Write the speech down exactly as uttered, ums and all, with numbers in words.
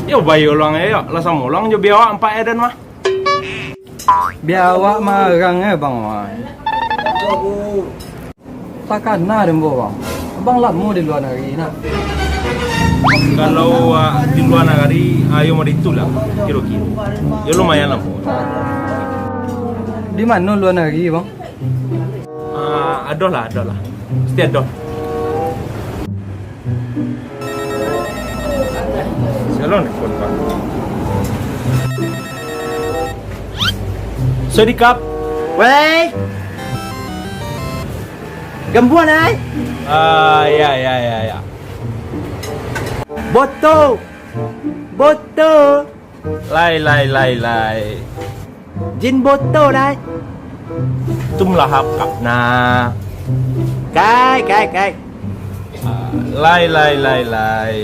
Yo, bayo luang yo, lah samo luang jo biawak ampek aden mah. Biawak marang eh, Bang, wah. Takana den, Bang. Abang lamo di lua nagari, nah. Kalau, ah, di lua nagari, ayo mah itulah, kiro-kiro. Yo lumayan lamo. Di mano lua nagari, Bang? Ah, adoh lah, adoh lah. Mesti adoh. Siapa nelpon, Bang? Sodikap. Wei. Gambuan, ai. Ah, ya, ya, ya, ya. Boto. Boto. Lai, lai, lai, lai. Jin boto, lai. Tum lahap kap na. Kai, kai, kai. Ah, lai, lai, lai, lai.